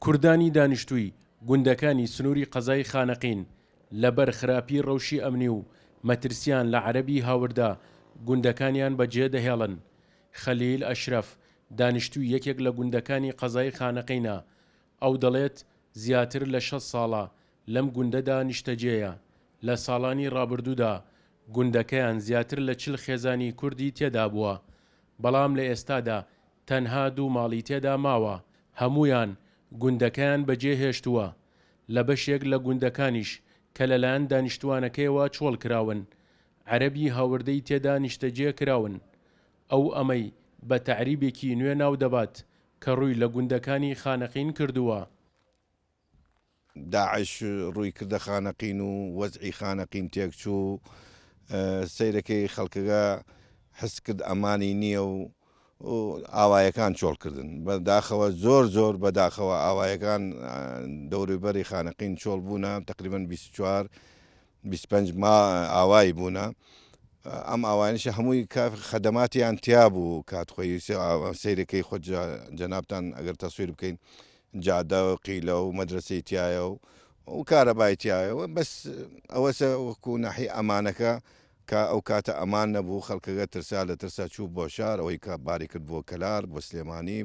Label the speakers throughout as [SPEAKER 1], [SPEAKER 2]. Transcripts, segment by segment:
[SPEAKER 1] کوردانی دانیشتووی گوندەکانی سنووری قەزای خانەقین لەبەر خراپی ڕەوشی ئەمنی و مەترسییان لە عەرەبی هاوردە گوندەکانیان بەجێدەهێڵن. خەلیل ئەشرەف، دانیشتووی یەکێک لە گوندەکانی قەزای خانەقینە، ئەو دەڵێت زیاتر لە 60 ساڵە لەم گوندەدا نیشتەجێیە، لە ساڵانی ڕابردوودا گوندەکەیان زیاتر لە 40 خێزانی کوردی تێدابووە، بەڵام لە ئێستادا تەنها دوو ماڵی تێدا ماوە، هەموویان گوندەکەیان بەجێهێشتووە، لە بەشێک لە گوندەکانیش کە لەلایەن دانیشتووانەکەیەوە چۆڵکراون، عەرەبی هاوردەی تێدا نیشتەجێ کراون. ئەو ئەمەی بە تەعریبێکی نوێ ناودەبات کە ڕووی لە گوندەکانی خانەقین کردووە.
[SPEAKER 2] داعش ڕووی کردە خانەقین و وەزعی خانەقین تێکچوو، سەیرەکەی خەڵکەکە حس کرد ئەمانی نییە و ئاوایەکان چۆڵ کردن. بەداخەوە زۆر زۆر بەداخەوە ئاوایەکان دەوروبەری خانەقین چۆڵ بوونە، تقریبا 24 25 ما ئاوایی بوونە. ئەم ئاوایانیشە هەمووی خەدەماتیان تیا بوو کات خۆی سەیرەکەی خۆت جەنابتان ئەگەر تەسویر بکەین جادە و قیلە و مەدرەسەی تایە و و کارەبای تایە و بەس ئەوەسە وەکو ناحی ئەمانەکە کە ئەو کاتە ئەمان نەبوو خەڵکەکە ترسا لە ترسا چوو بۆ شار ئەوەی کە باری کرد بۆ کەلار بۆ سلێمانی.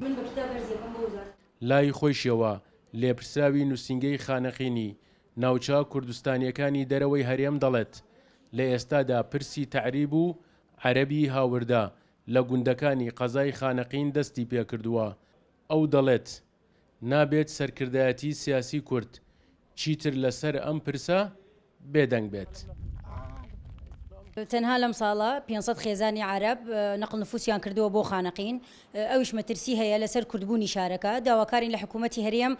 [SPEAKER 1] لای خۆیشیەوە لێپرسراوی نوسینگەی خانەقینی ناوچە کوردستانیەکانی دەرەوەی هەرێم دەڵێت، لە ئێستادا پرسی تەعریب و عەرەبی هاوردە لە گوندەکانی قەزای خانەقین دەستی پێکردووە، ئەو دەڵێت، نابێت سەرکردایەتی سیاسی کورد چیتر لەسەر ئەم پرسە بێدەنگ بێت.
[SPEAKER 3] تەنها لەم ساڵە 500 خێزانی عەرەب نەقڵ نفوسیان کردووە بۆ خانەقین، ئەویش مەترسی هەیە لەسەر کوردبوونی شارەکە، داواکارین لە حکوومەتی هەرێم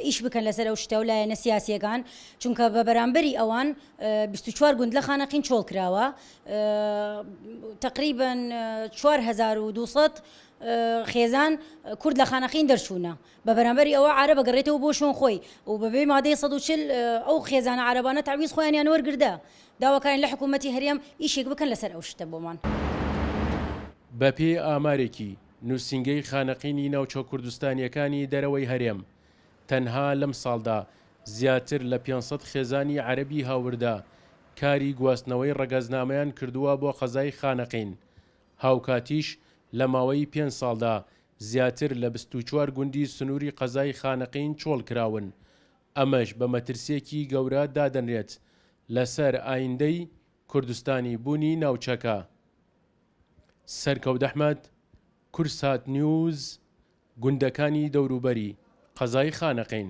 [SPEAKER 3] ئیش بکەن لەسەر ئەو شتە و لایەنە سیاسییەکان، چونکە بە بەرامبەری ئەوان 24 گوند لە خانەقین چۆڵ کراوە، تەقریبەن 4200 خێزان کورد لە خانەقین دەرچوونە، بە بەرامبەری ئەوە عەرەب ئەگەڕێتەوە بۆ شوێن خۆی و بەبێ مادەی 140 ئەو خێزانە عەرەبانە تەعویز خۆیانیان وەرگردە. داواکارین لە حکوومەتی هەرێم ئیشێک بکەن لەسەر ئەو شتە بۆمان.
[SPEAKER 1] بەپێی ئامارێکی نووسینگەی خانەقینی ناوچە کوردستانییەکانی دەرەوەی هەرێم، تەنها لەم ساڵدا زیاتر لە 500 خێزانی عەرەبی هاوردە کاری گواستنەوەی ڕەگەزنامەیان کردووە بۆ قەزای خانەقین، هاوکاتیش لە ماوەی پێنج ساڵدا زیاتر لە 24 گوندی سنووری قەزای خانەقین چۆڵکراون، ئەمەش بە مەترسییەکی گەورە دادەنرێت لەسەر ئایندەی کوردستانی بوونی ناوچەکە. سەرکەوت ئەحمەد، کوردسات نیوز، گوندەکانی دەوروبەری قەزای خانەقین.